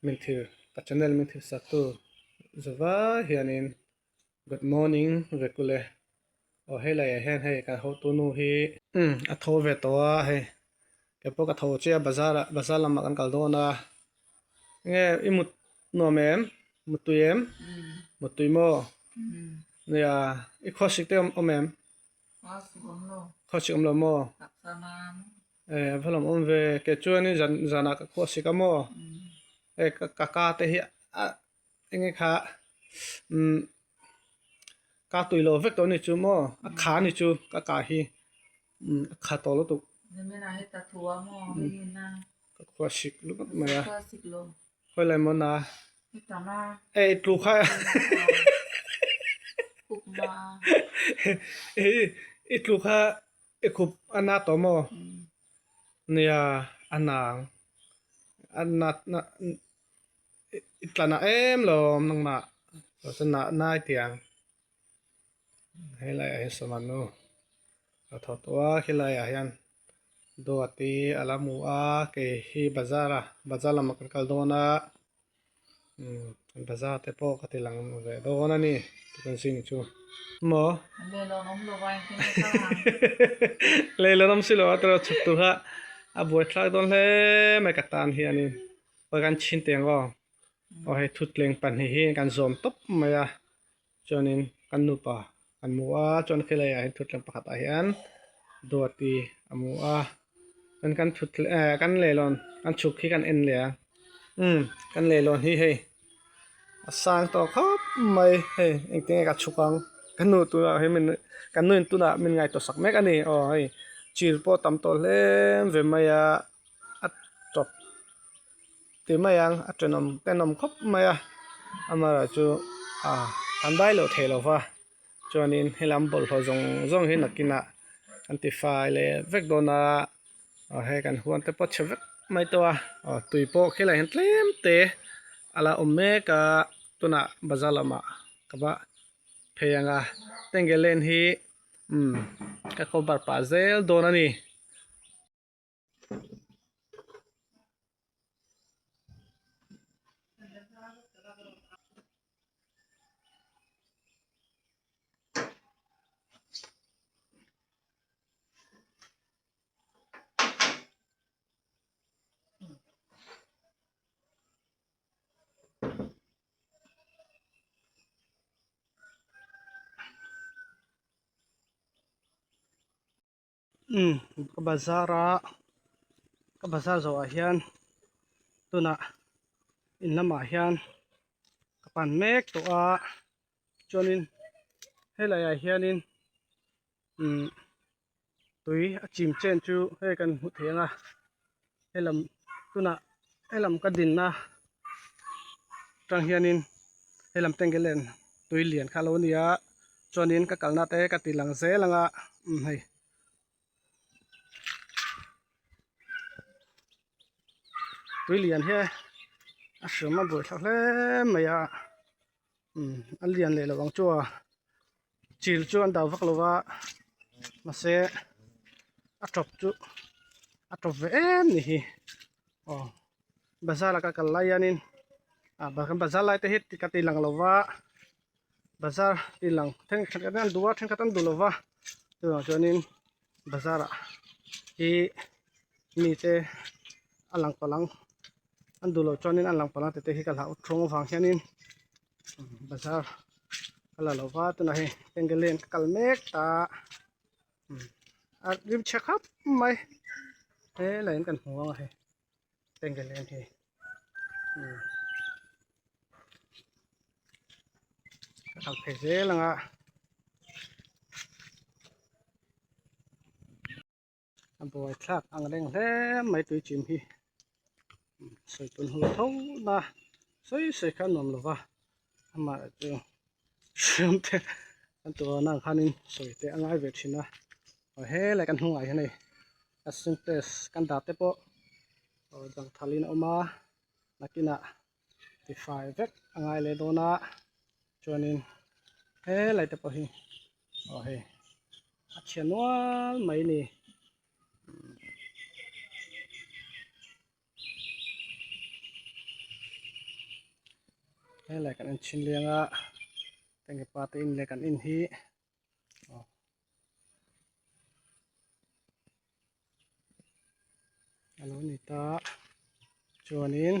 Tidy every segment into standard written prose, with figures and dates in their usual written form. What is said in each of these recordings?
Min thil ka channel min thil sak tu zavai hianin good morning vek ule aw helai ah hian hei kan hotu nu hi umm a tho ve tawh a hei kei pawh ka tho chiah a bazar ah bazar lamah kan kal dawn a enge i mut nuam em muttui em muttui maw nia i khawsik te awm em khawsik awm lo maw. Eh a va lawm awm ve kei chuanin zan zanah ka khuah sik a maw hei ka ka ka te hi a enge kha umm ka tui lo vek tawh a ni chu maw a kha a ni chu ka kah hi umm a kha tawh lutuk ka khuah sik lutuk mai a khawi lai maw na eh i tlu kha i tlu kha. I khup a na tawh maw? Nia, a na ang. A na na i tla na em lo nangmah chuan na na i ti ang. Helaiah hian sawma nu a tho tawh a, khilaiah hian Duati a la hmu a, kei hi bazar a bazar lamah kan kal dawn a. Umm bazar te pawh ka ti lang ve dawn a ni kan zing chu maw leilawn awm si lo a tawrh chhuk tur kha a buai thlak dawn hle mai ka tan hianin aw kan chhin teng aw aw hei thutleng pahnih hi kan zawm tawp mai a chuanin kan nupa an mu a chuan khilai ah hian thutleng pakhat ah hian duati a mu a chuan kan thut eh kan leilawn kan chhuk hi kan en leh a umm kan leilawn hi hei a sang tawh khawp mai hei engtin nge ka chhuk ang ka nu tunah hian min kan nu in tunah min ngaihtuah sak mek a ni aw hei chil pawh a tam tawh hle ve mai a a tawp ti mai ang a tenawm tenawm khawp mai a amaherawhchu ah an dai loh theih lo va chuanin helam bawlhhlawh zawng zawng hi nakinah an ti fai leh vek dawn a aw hei kan huan te pawh chhe vek mai tawh a aw tui pawh khilaiah hian tlem te a la awm mek a tunah bazar lamah ka va phei ang a tengge lane hi umm ka cover pah zel dawn a ni. Umm ka bazar a ka bazar zawh ah hian tunah in lamah hian ka pan mek tawh a chuanin helai ah hianin umm tui a chim chen chu hei kan hmu thei ang a helam tunah helam ka dinna atang hianin helam tengge len tui lian kha a lo ni a chuanin ka kalna te ka ti lang zel ang a umm hei. Tui lian hi a hrim a buaithlak hle mai a umm a lian leh lo ang chu a chil chu an dau vak lo va mahse a tawp chu a tawp ve em ni hi aw bazar ah ka kal lai hianin ah kan bazar lai te hi ka ti lang lo va bazar ti lang thenkhat an duh a thenkhat an duh lo va chuvang chuanin bazar ah hi mite a lang palang an duh loh chuanin an lang palang tih te hi ka hlau thung avang hianin bazar ka la lo va tunah hei tengge lane ka kal mek ta a rim chhe khawp mai helaiin kan hmu ang a hei tengge lane hi ka kal phei zel ang a. A buai thlak ang reng hle mai tui chim hi sawi tun hun tho na sawi sawi kha a nuam lo va amah chu hriam te kan tur ang khanin sawi te a ngai ve thin a aw helai kan hnungah hian hei a sintex kan dah te pawh aw dang thalin a awm a nakinah tifai vek a ngai leh dawn a chuanin helai te pawh hi aw hei. A chhe nual mai ni. Helai kan en chhin leng a tenge pa te in leh kan in hi aw a lo ni ta chuanin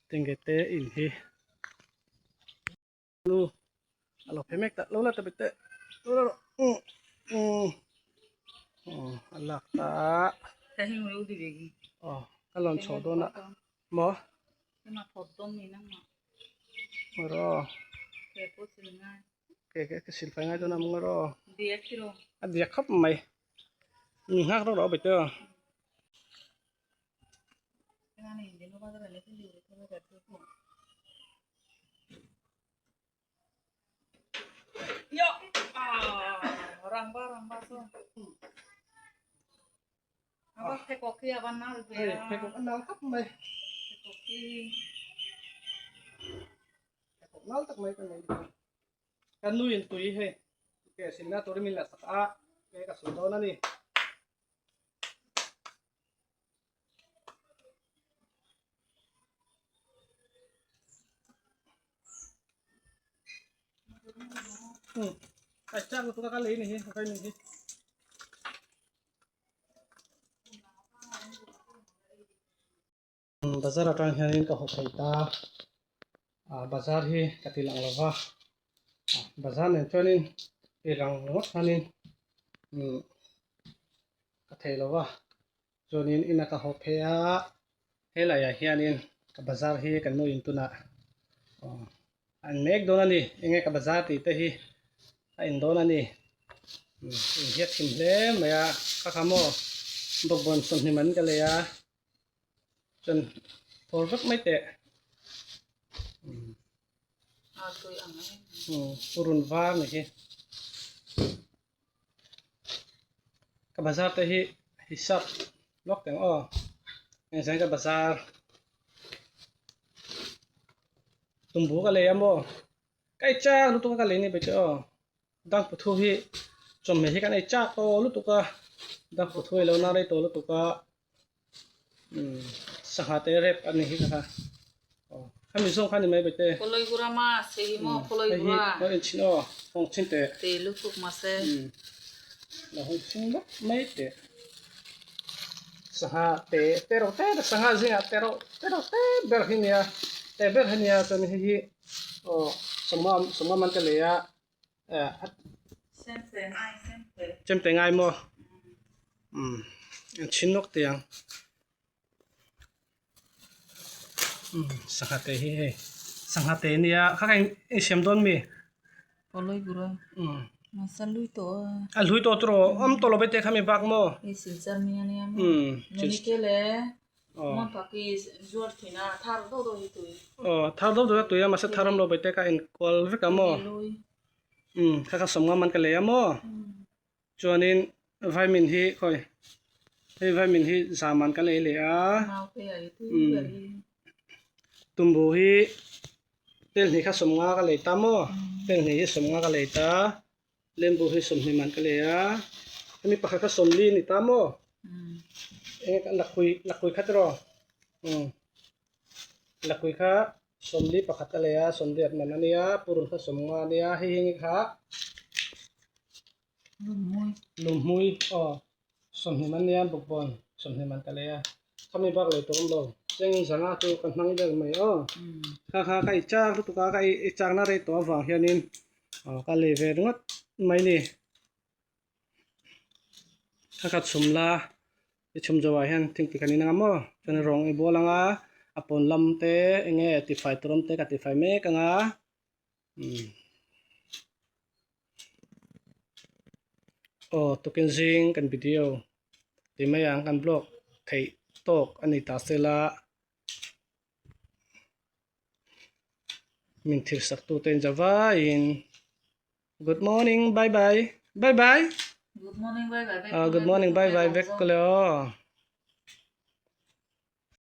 tenge te in hi nu a lo phei mek ta lo la ta bik teh lo la rawh um um aw a lak ta aw ka lawn chhoh dawn a maw rawh ke ke ka sil fai ngai dawn a mawng rawh a diak khawp mai nghak rawh rawh bik teh aw. Hei pheikhawk a nal khawp mai pheikhawk nal tak mai ka nei bawk ka nuin tui hei ke silna turin min la sak a ke ka sil dawn a ni. Bazar atang hianin ka haw thei ta ah bazar hi ka ti lang lova ah bazar nen chuanin ti lang ringawt khanin umm ka thei lova chuanin ina ka haw phei a helaiah hianin ka bazar hi kan nu in tunah aw an mek dawn a ni enge ka bazar tih te hi a in dawn a ni umm in hiat thin hle mai a kha kha maw bawkbawn sawmhnih man ka lei a. Chuan phur vek mai teh. Purun var ni hi. Ka bazar te hi hisap lawk teng aw. Engzai ka bazar. Tumbu ka lei a maw. Ka ei chak lutuk a ka lei ni bai che aw. Dang puthu hi chawhmeh hi kan ei chak tawh lutuk a. Dang puthu hi lo na rei tawh lutuk a. Sangha te rep a ni hi ka kha aw khami zawng kha ni mai bete Pholoi gura ma se hi maw pholoi hei hi gura lo en chhin aw hawng chhin teh te lutuk ma se lo hawng chhin lawk mai teh sangha te te ro te sangha zingah te ro te ro te ber hi nia te ber hi nia chuan hei hi aw sawma sawma man ka lei a Chemte ngai maw? Umm an chhin nawk teh ang. Umm sangha te hi hei sangha te nia kha kha i siam dawn mi? Umm a hlui tawh tawh awm tawh lo ve te kha mi bak maw? Umm Aw thar deuh deuh a tui a mahse thar awm lo bai te ka enkual vek a maw umm kha kha sawmnga man ka lei a maw chuanin vaimin hi khawi hei vaimin hi za man ka lei leh a umm tumbu hi tel hnih kha sawmnga ka lei ta maw tel hnih hi sawmnga ka lei ta. Lembu hi sawmhnih man ka lei a, hemi pakhat kha sawmli a ni ta maw? Eng ka lakhui lakhui kha tiraw? Umm lakhui kha sawmli pakhat ka lei a, sawmriat man a nia, purun kha sawmnga a nia, hei hi nge kha lumhmui aw sawmhnih man a nia bawkbawn sawmhnih man ka lei a, khami bak lei tur awm lo, chengin zanga chu ka hmang vel mai aw, kha kha ka ei chak lutuk a, ka ei chakna rei tawh avang hianin Aw ka lei ve ringawt mai ni. Kha kha chhum la i chhum zawh ah hian thingpui kan in anga maw chuan rawng i bual anga a pawn lam te eng nge tifai tur awm te ka tifai mek anga umm aw tukin zing kan video ti mai ang kan blog theih tawk a ni ta sela. Min thil sak tu te in za vaiin good morning bye bye bye bye Good morning bye bye ah good morning bye bye vek ko le aw.